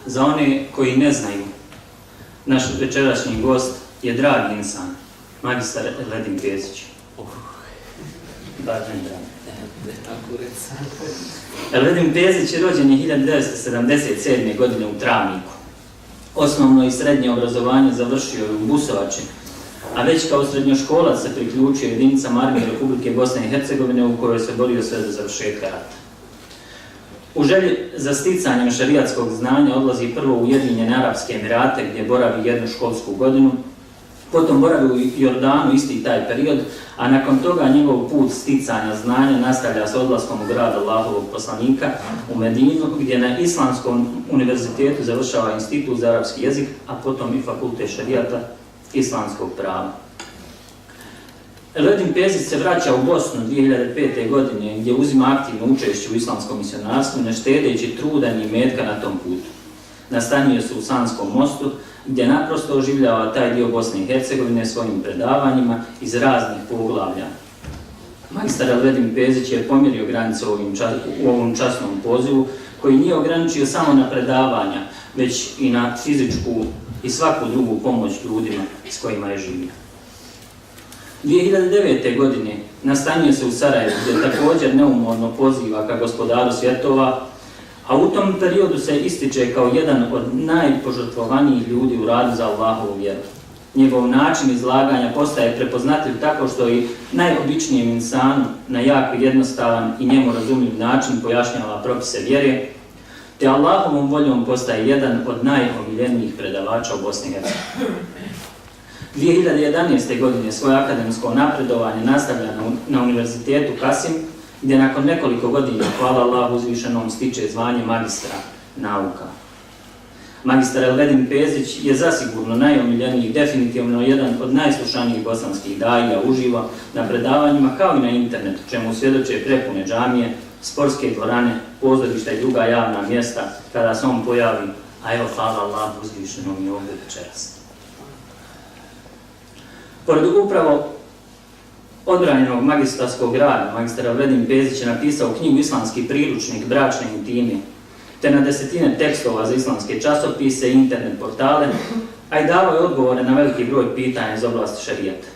Za one koji ne znaju, naš večerašnji gost je dragi insan, magistar Erledin Pezić. Erledin Pezić je rođen je 1977. godine u Travniku. Osnovno i srednje obrazovanje završio je u Busovači, a već kao srednjoškolac se priključio jedinicama Armije Republike Bosne i Hercegovine u kojoj se borio sve do završetka rata. U želji za sticanjem šerijatskog znanja odlazi prvo u Ujedinjene Arapske Emirate gdje boravi jednu školsku godinu, potom boravi u Jordanu isti taj period, a nakon toga njegov put sticanja znanja nastavlja s odlaskom u grad Allahovog poslanika u Medinu, gdje na Islamskom univerzitetu završava institut za arapski jezik, a potom i fakultet šerijata islamskog prava. Erledin Pezić se vraća u Bosnu 2005. godine gdje uzima aktivno učešće u islamskom misionarstvu, ne štedeći truda ni imetka na tom putu. Nastanio se u Sanskom mostu gdje naprosto oživljava taj dio Bosne i Hercegovine svojim predavanjima iz raznih poglavlja. Magistar Erledin Pezić je pomjerio granice u ovom časnom pozivu koji nije ograničio samo na predavanja, već i na fizičku i svaku drugu pomoć ljudima s kojima je živio. 2009. godine nastanio se u Sarajevu gdje također neumorno poziva ka gospodaru svjetova, a u tom periodu se ističe kao jedan od najpožrtvovanijih ljudi u radu za Allahovu vjeru. Njegov način izlaganja postaje prepoznatljiv tako što i najobičnijem insanu na jako jednostavan i njemu razumljiv način pojašnjava propise vjere, te Allahovom voljom postaje jedan od najomiljenijih predavača u Bosni i Hercegovini. 2011. godine svoje akademsko napredovanje nastavlja na Univerzitetu Kasim, gdje nakon nekoliko godina, hvala Allahu uzvišenom, stiče zvanje magistra nauka. Magistar Erledin Pezić je zasigurno najomiljeniji, definitivno jedan od najslušanijih bosanskih daija uživo na predavanjima kao i na internetu, čemu svjedoče prepune džamije, sportske dvorane, pozorišta i druga javna mjesta kada se on pojavi, a evo hvala Allahu uzvišenom i ovdje večeras. Pored upravo odbranjenog magistarskog rada, magistar Erledin Pezić je napisao knjigu Islamski priručnik bračne intime, te na desetine tekstova za islamske časopise i internet portale, a i davao je odgovore na veliki broj pitanja iz oblasti šerijata.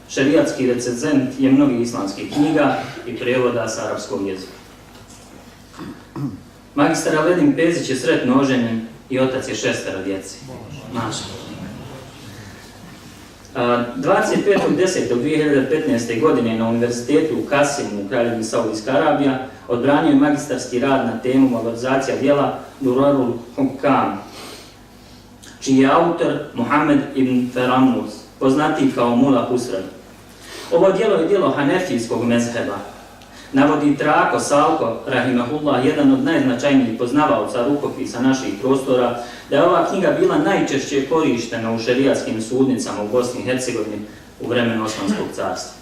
Šerijatski recenzent je mnogih islamskih knjiga i prijevoda sa arapskog jezika. Magistar Erledin Pezić je sretno oženjen i otac je 6 djece. Mašallah. 25.10.2015. godine na Univerzitetu u Kasimu u Kraljevini Saudijska Arabija odbranio je magistarski rad na temu Valorizacija djela Durarul Hukam, čiji je autor Muhammed ibn Feramuz, poznatiji kao Mula Husran. Ovo djelo je djelo hanefijskog mezheba. Navodi Trako Salko, rahimahullah, jedan od najznačajnijih poznavaoca rukopisa naših prostora, da je ova knjiga bila najčešće korištena u šerijatskim sudnicama u Bosni i Hercegovini u vremenu Osmanskog carstva.